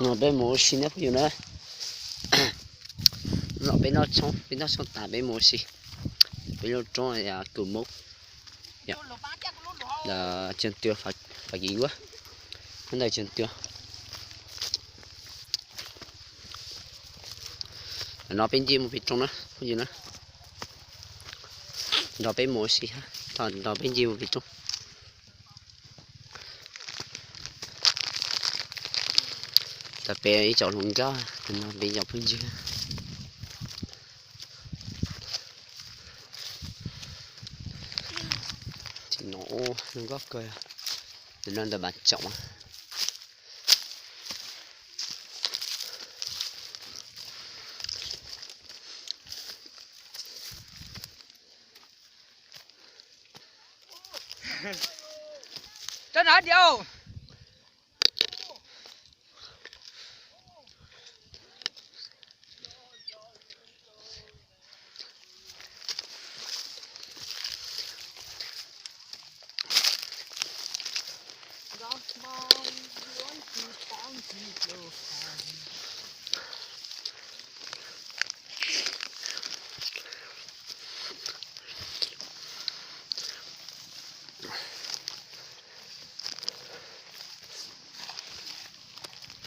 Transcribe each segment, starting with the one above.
No peb mus ua si na phooj ywg na. No peb noj tshoob, peb noj tshoob tas peb mus ua si. Peb lub roob Kws Mub, Cag Tw, Fab Kis Nkuab, ntawm Cag Tw. Ntawm no peb nce mus pem roob na phooj ywg na. Nrog peb mus ua si, nrog peb nce mus pem roob. Tau peb ib co hluas nkauj, no peb cov phooj ywg. Tim no ua zoo nkauj kawg, no ntawm Npas Tsoom.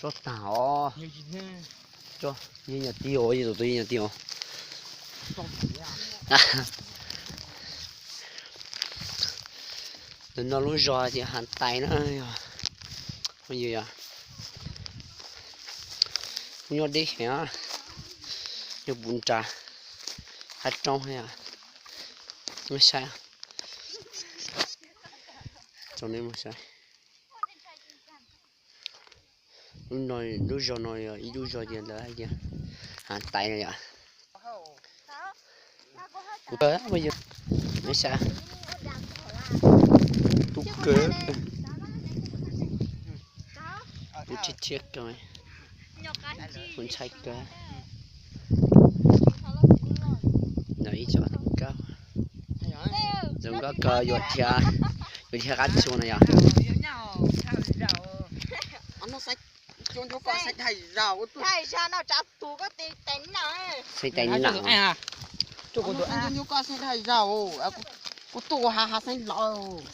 Tsob tag os. Yeej nyuag tib os, yeej tus yeej nyuag tib os. Ntawm no lub zos tias Hav Tais na yog, phooj ywg yog, kuj nyob deb heev, nyob puv nrad hav roob, saib, tsom nej mus saib. Lub zos no yog ib lub zos tias lawv hais tias Hav Tais no yom. Kuv, saib, tub kawg, kuv thiab thiab kawg, kuv ntshai kawg. Ntawm ib co nkauj, zoo nkauj kawg, yuav dhia, yuav dhia qab tsuas no yog. Xeeb tais na, kuv tuaj ua hav hav xeeb los.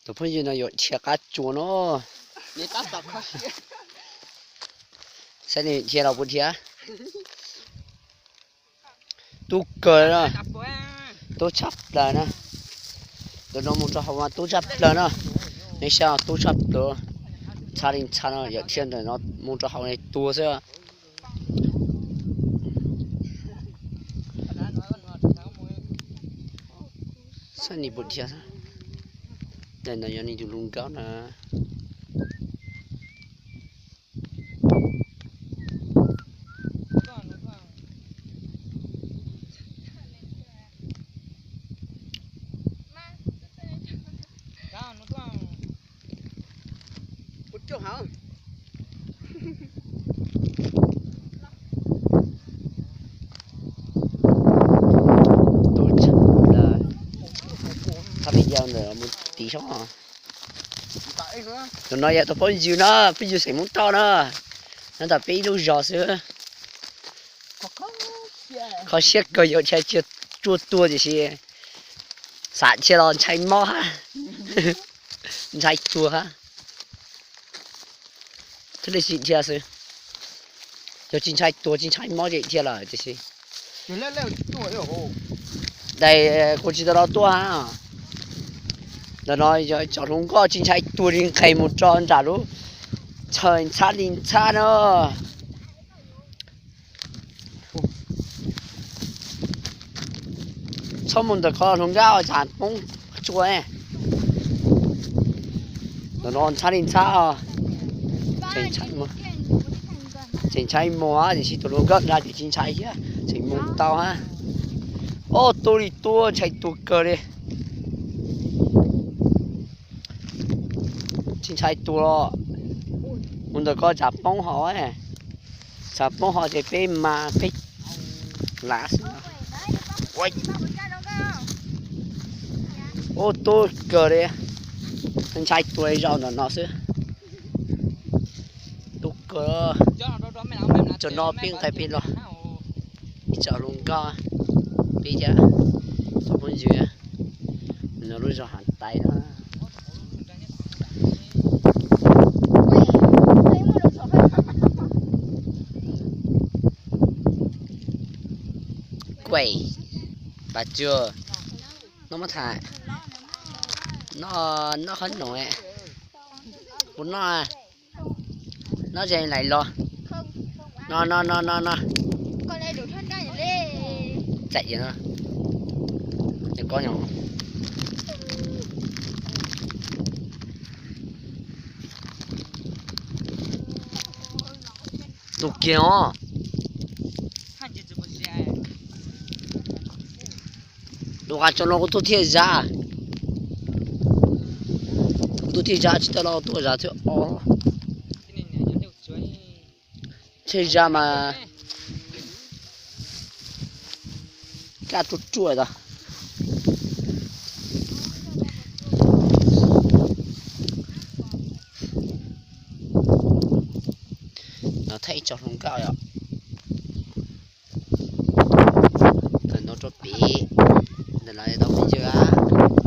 Tus phooj ywg no yuav dhia qab tsuas no. Saib nws dhia los puas dhia. Tub kawg na, tub tshaj plaws na. Tus no mus rau hauv mas tub tshaj plaws na. Nej saib, tub tshaj plaws, ntxhab li ntxhab no, yawm dhia ntawm no mus rau hauv ne tuag xwb. Saib nws puas dhia. Ntawm no yog nws tus hluas nkauj na. Thaum li yau ntawm mus tiv sab. Tus no yog tus phooj ywg no, phooj ywg xeem Hmoob Thoj na. Nyob ntawm peb ib lub zos xwb. Kho siab kawg, yuav dhia tsuag tuag tiam sis xav dhia los ntshai mob hab, ntshai tuag hab. Thiaj li tsis dhia xwb. Yog tsis ntshai tuag tsis ntshai mob ces dhia lawm tiam sis. Dais kuv tsis tau los tuaj hab. Ntawm no yog cov hluas nkauj tsis ntshai tuag li nqes mus rau nram lub chaw ntxhab li ntxhab na. Txhob mus ntawm ko hluas nkauj tsam poob tsua. Ntawm no ntxhab li ntxhab. Tseem ntshai mus hab tiam sis tus hluas nkauj nrad ces tsis ntshai thiab, tseem mus tau hab. Ob, tuaj li tuaj ntshai tuag kawg li. Tsis ntshai tuag los mus ntawm ko tsam poob hos, tsam poob hos ces peb mas peb lav xwb. Ua tuaj kawg li. Ntshai tua zaum ntawm no xwb. Tub kawg. Tso no peb nqis pem los, ib tsoom hluas nkauj, peb cov phooj ywg, no lub zos Hav Tais no. Kuaim, Pas Tsuag, noj mab tham, noj, noj qhob noom, kuv noj, noj ze lais los, no no no no no, txaim no, ko tus kiag os. Lus qas tso no kuv tuaj thiaj zab, kuv tuaj thiaj zab tsis tau los tuaj zab thiab os. Thiaj zab mas kaj ruaj ruaj tas. No thaij ib tsoom hluas nkauj yom. Ntawm no rau pem, ntawm no tau peb ywg.